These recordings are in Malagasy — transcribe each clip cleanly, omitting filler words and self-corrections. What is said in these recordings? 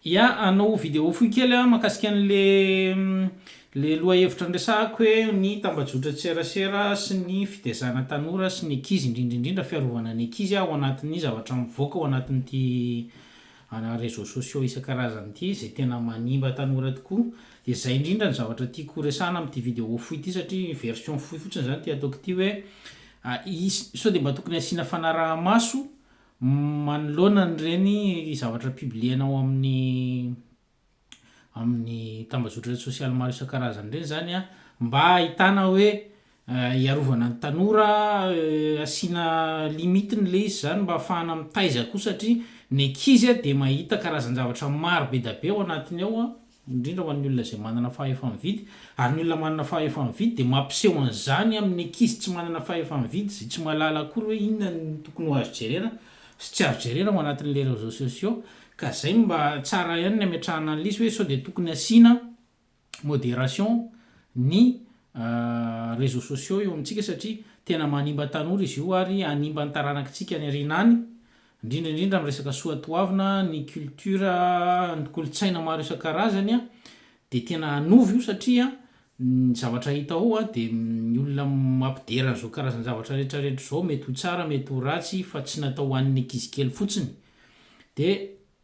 Ya, hanao vidéo fohy kely aho mahakasika an'le le lohahevitra niresahako hoe ny tambajotran-tserasera sy ny fitaizana tanora sy ny ankizy, indrindra indrindra fiarovana ny ankizy ao anatin'ny zavatra mivoaka ao anatin'ity réseaux sociaux isan-karazany ity izay tena manimba tanora tokoa. Dia izay indrindra ny zavatra tiako horesahana amin'ity vidéo fohy ity satria version fohy fotsiny izany ity ataoko ity hoe sao dia mba tokony asiana fanaraha-maso Manoloana an'ireny zavatra publier-na ao amin'ny amin'ny tambazotra sosialy maro isan-karazany ireny izany an, mba ahitana hoe hiarovana ny tanora, asiana limite-ny ilay izy izany mba ahafahana mitaiza koa satria ny ankizy dia mahita karazan-javatra maro be dia be ao anatiny ao an, indrindra ho an'ny olona izay manana fahefa-mividy, ary ny olona manana fahefa-mividy dia mampiseho an'izany amin'ny ankizy tsy manana fahefa-mividy izay tsy mahalala akory hoe inona no tokony ho azo jerena sy tsy azo jerena ao anatin'ilay réseaux sociaux, ka izay no mba tsara ihany ny ametrahana an'ilay izy hoe sao dia tokony asiana modération ny réseaux sociaux eo amintsika satria tena manimba tanora izy io ary hanimba ny taranakitsika any aoriana any Indrindra indrindra amin'ny resaka soatoavina, ny culture, ny kolontsaina maro isan-karazany dia tena hanova io satria ny zavatra hita ao dia ny olona mampidera an'izao karazan-javatra rehetra rehetra izao mety ho tsara mety ho ratsy fa tsy natao ho an'ny ankizy kely fotsiny dia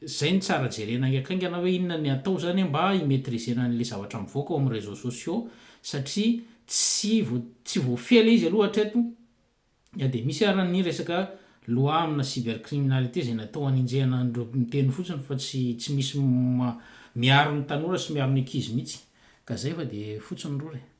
izay no tsara jerena haingankaingana hoe inona ny atao izany mba hi-maitriser-na an'ilay zavatra mivoaka ao amin'ny réseaux sociaux satria tsy tsy voafehy ilay izy aloha hatreto. Na dia misy ara ny resaka loi amina cybercriminalité izay natao hanenjehana an'ireo miteny fotsiny fa tsy tsy misy miaro ny tanora sy miaro ny ankizy mihitsy. Ka zay fa dia fotsiny rora e.